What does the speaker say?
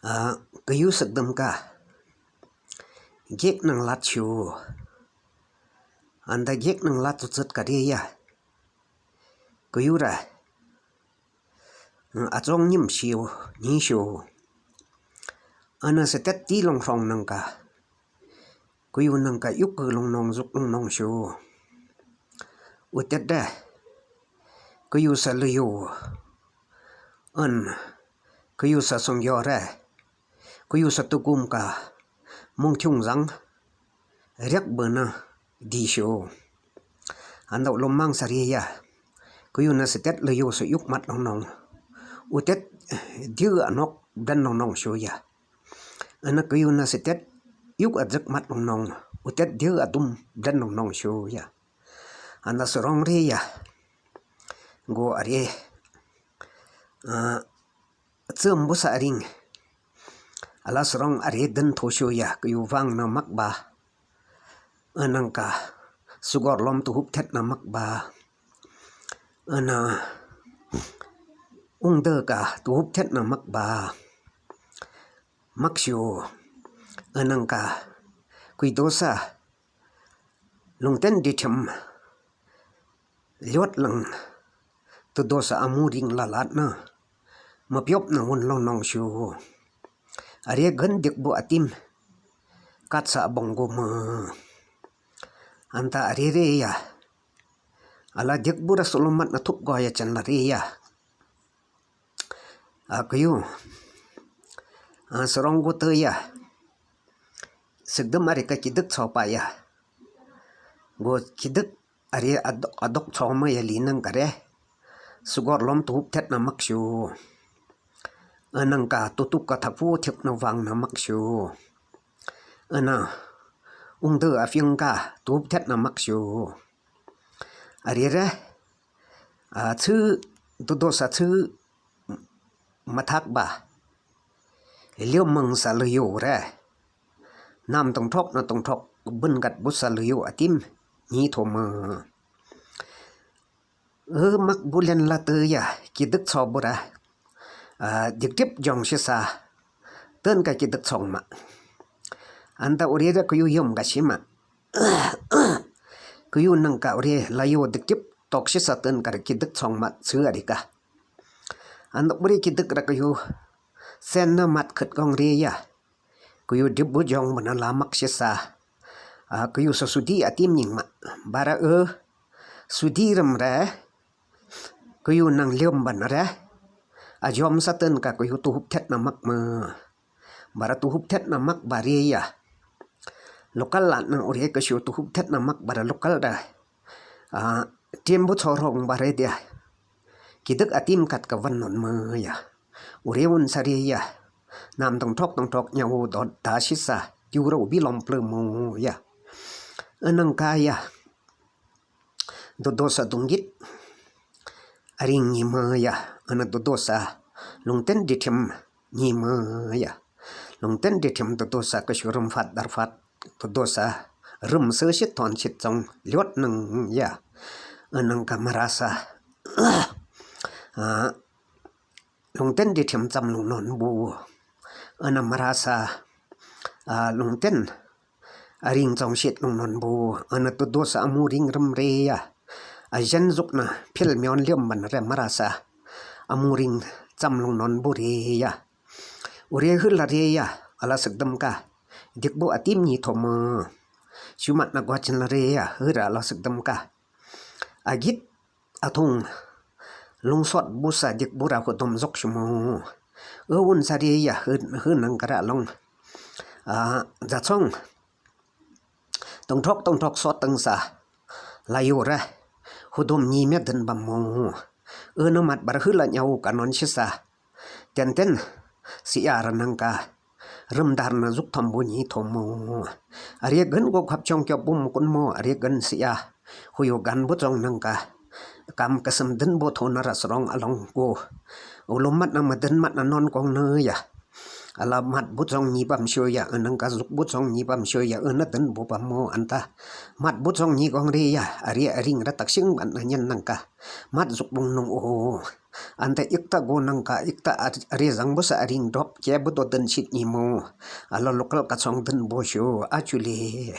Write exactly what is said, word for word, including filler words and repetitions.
A, kyu sükdüm ka. Gek nang lat shu. Anda gek nang lat tu tsüt ka ri ya. Kyu ra. A, achong nyim shu, nyi shu. Ana setet ti long rong nang ka. Kyu nang ka yuk long nong zuk long nong shu. Utet da. Kyu sa luyu. An. Kyu sa song yo ra. Kyu sa tukum ka. Mung chung zang. Riak bena. Di shu. Anda ulom mang sa ri ya. Kyu na setet luyu sa yuk mat long nong. Utet. Diu anok dan long nong shu ya. Ana kyu na setet yuk a dzek mat long nong. Utet diu a dum dan long nong shu ya. Anda surong ri ya. Go are. A, tsem bu sa ring. Ala surong are den tho shu ya. Kyu vang na mak ba. Anang ka. Sugor lom tu hup thet na mak ba. Ana. Ung de ka tu hup thet na mak ba. Mak shu. Anang ka. Kyu dosa. Lungten di them. Liot lang. Tu dosa amu ring la lat na. Ma piop na won long nong shu. Are gan dik bu atim. Kat sa bong gu ma. Anta are re ya. Ala dik bu ra sulumat na thup go ya chan la re ya. A kyu. A, surong gu te ya. Sükdüm are ka kidik cho pa ya. Go kidik are adok, adok cho ma ya li nang ka re. Sugor lom tu hup thet na mak shu. Anang ka tutup ka thak pu thik na vang na mak shu. Ana. Ung de a fiang ka tu hup thet na mak shu. Are re. A, chu, dodo sa chu, mathak ba. Liu mang sa liu re. Nam tong thok na tong thok, bun gat bu sa liu atim, ni thoma. E, mak bu len la te ya, kidik cho bu ra. A, dik dip jong shi sa. Ten ka kidik chong ma. Anda uri re kuyu yom ga shi ma. Kuyu nang ka uri la yo dik dip tok shi sa ten ka kidik chong ma tsu ari ka. Anda uri kidik ra kuyu sen na mat khet gong ri ya. Kuyu dip bu jong bu na la mak shi sa. A, kuyu sa sudi atim ning ma. Bara e sudi ram re. Kuyu nang liom ban re. A jom sa ten ka kuyu tuhup thet na mak ma. Bara tuhup thet na mak ba ri ya. Lokal la nang uri ka shu tuhup thet na mak bara lokal da. A, tim bu chorong ba re dia. Kidik atim kat ka van non ma ya. Uri un sa ri ya. Nam tong thok tong thok nya u dot da shi sa. Tiu ro bi lom ple mo ya. Anang ka ya. Dodo sa dungit. Aring ni ma ya. Ana dodo sa lungten di thim ni ma ya. Lungten di thim dodo sa ka shu rum fat dar fat. Dodo sa rum se shi ton shi tong liot nang ya. Anang ka mara sa. A, lungten di thim cham lung non bu. Ana mara sa. A, lungten. Aring chong shit lung non bu. Ana dodo sa amu ring ram re ya. A jen zuk na phil myon liom ban re mara sa. Amu ring cham lung non bu re ya. Uri hul la re ya. Ala sik dam ka. Dik bu atim ni thoma. Shumat na gwa chen la re ya. Hul ala sik dam ka. Agit athung lungsot bu sa dik bu ra hudom zok shumo. E un sa ri ya hu, hu nang kara long. A, za chong. Tong thok, tong thok sot tang sa. La yu ra. Hudom ni me den bam mo. E na mat bar hu la nyau ka non shi sa. Ten ten, si ya ra nang ka. Rum dar na zuk thom bu ni thom mo. Ari gan go khap chong kyo bu mu kun mo, ari gan si ya. Hu yu gan bu chong nang ka. Kam kasam den bu tho na ras rong along go. Ulum mat na ma den mat na non kong na ya. Ala mat butsong ni bamsho ya, inangka zuk butsong ni bamsho ya, ina dinbo bamo anta. Mat butsong ni kongre ya, ari aring ra taksing ban anyan nangka. Mat zuk bung nung o. Anta ikta go nangka, ikta ar-, ari zangbo sa aring dop, ke budo din sit ni mo. Ala lokal katsong dinbo sho, achule.